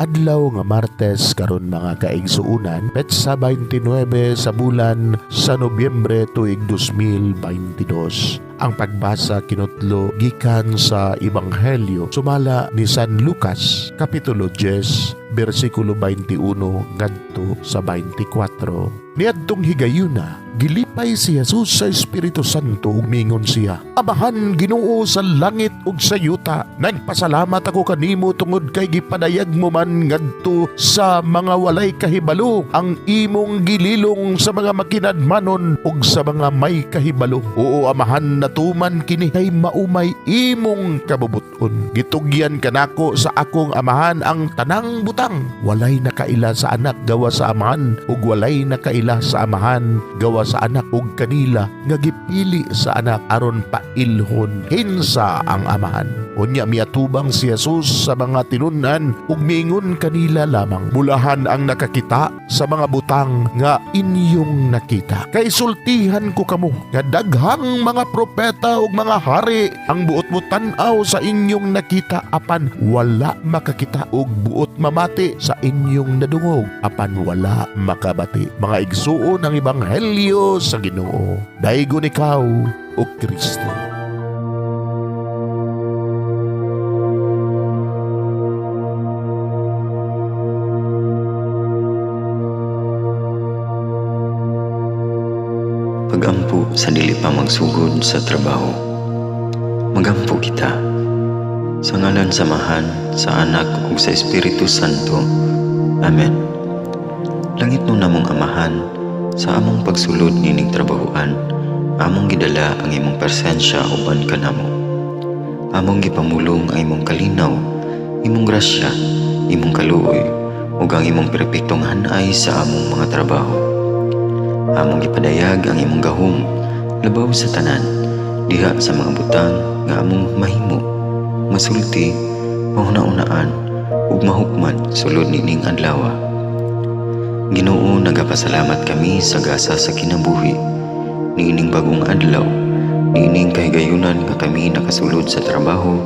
Adlaw nga Martes karon, mga kaigsuunan, petsa 29 sa bulan sa Nobyembre, tuig 2022. Ang pagbasa kinutlo gikan sa Ebanghelyo sumala ni San Lucas, kapitulo 10, bersikulo 21 ngadto sa 24. Niadtong higayuna, gilipay si Jesus sa Espiritu Santo ug mingon siya, "Amahan, Ginoo sa langit ug sa yuta, nagpasalamat ako kanimo tungod kay gipadayag mo man ngadto sa mga walay kahibalo ang imong gililong sa mga makinadmanon ug sa mga may kahibalo. Oo, Amahan, natuman kini kay mao may imong kabubuton. Gitugyan kanako sa akong Amahan ang tanang butang. Walay nakaila sa Anak gawa sa Amahan ug walay nakaila sa Amahan gawa sa Anak ug kanila nga gipili sa Anak aron pailhon kinsa ang Amahan." Unya miatubang si Jesus sa mga tinun-an ug miingon kanila lamang, "Bulahan ang nakakita sa mga butang nga inyong nakita. Kay sultihan ko kamo nga daghang mga propeta ug mga hari ang buot motan-aw sa inyong nakita apan wala makakita ug buot mamati sa inyong nadungog apan wala makabati." Mga igsuon, ang ebanghelyo sa Ginoo. Daygon ikaw, o Kristo. Pagampo sa dili pa magsugod sa trabaho. Magampo kita. Sa ngalan sa Amahan, sa Anak ug sa Espiritu Santo. Amen. Langitnon namong Amahan, sa among pagsulod nining trabahoan, among gidala ang imong presensya uban kanamo. Among gipamulong ang imong kalinaw, imong grasya, imong kaluoy, ug ang imong perpektong hanay sa among mga trabaho. Among gipadayag ang imong gahom labaw sa tanan diha sa mga butang nga among mahimo, masulti, mahuna-unaan ug mahukman sulod nining adlaw. Ginoo, nagapasalamat kami sa gasa sa kinabuhi niining bagong adlaw, niining kahigayunan nga kami nakasulod sa trabaho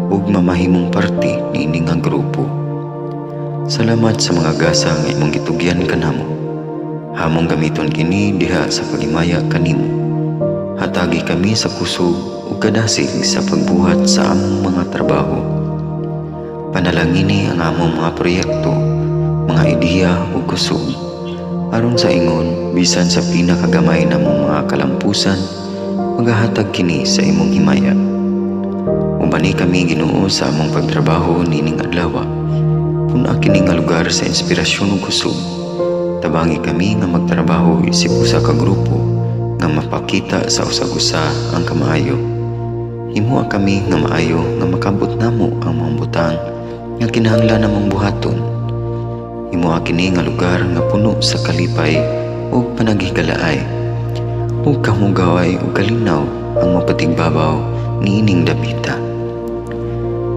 ug mamahimong parte niini nga grupo. Salamat sa mga gasa nga imong gitugyan kanamo. Among gamiton kini diha sa paghimaya kanimo. Hatagi kami sa kusog ug kadasig sa pagbuhat sa among mga trabaho. Panalangini ang among mga proyekto, mga ideya ug kusog. Aron sa ingon, bisan sa pinakagamay namong mga kalampusan, magahatag kini sa imong himaya. Ubani kami, Ginoo, sa among pagtrabaho nining adlaw. Pun-a kini nga lugar sa inspirasyon ug kusog. Tabangi kami nga magtrabaho isip usa ka grupo nga mapakita sa usag-usa ang kamaayo. Himoa kami nga maayo nga makabot namo ang mga butang nga kinahanglan namong buhaton. Himoa kini nga lugar nga puno sa kalipay ug panaghigalaay ug kamugaway ug kalinaw ang mapatigbabaw niining dapita.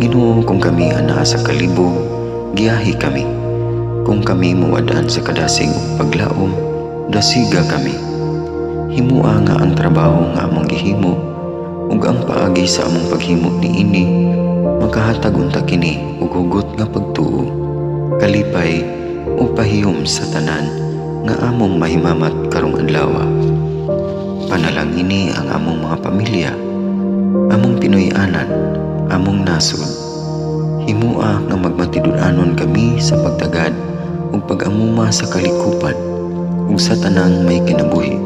Ginoo, kung kami anaa sa kalibog, giyahi kami. Kung kami muwad-an sa kadasig ug paglaom, dasiga kami. Himua nga ang trabaho nga among gihimo ug ang paagi sa among paghimo niini makahatag unta kini og hugot nga pagtuo, kalipay ug pahiyom sa tanan nga among mahimamat karong adlaw. Panalangini ang among mga pamilya, among Pinoy-anan, among nasod. Himua nga magmatinud-anon kami sa pagtagad ug pag-amuma sa kalikupan ug sa tanang may kinabuhi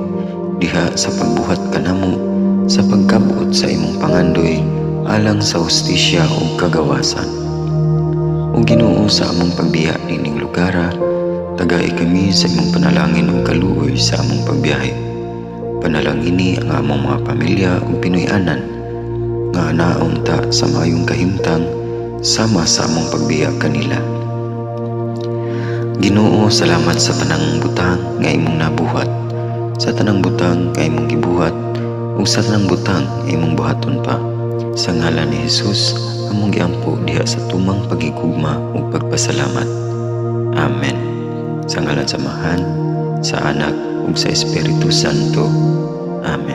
diha sa pagbuhat kanamo sa pagkabot sa imong pangandoy alang sa hustisya ug kagawasan. O Ginoo, sa among pagbiya nining lugara, tagai kami sa imong panalangin ug kaluoy sa among pagbiyahe. Panalangini ang among mga pamilya ug Pinoy-anan nga anaon ta sa maayong kahimtang sama sa among pagbiya kanila. Ginoo, salamat sa tanang butang nga imong nabuhat, sa tanang butang nga imong gibuhat, ug sa tanang butang nga imong buhaton pa. Sa ngalan ni Jesus, among giampo diha sa tumang pagigugma ug pagpasalamat. Amen. Sa ngalan sa Amahan, sa Anak ug sa Espiritu Santo. Amen.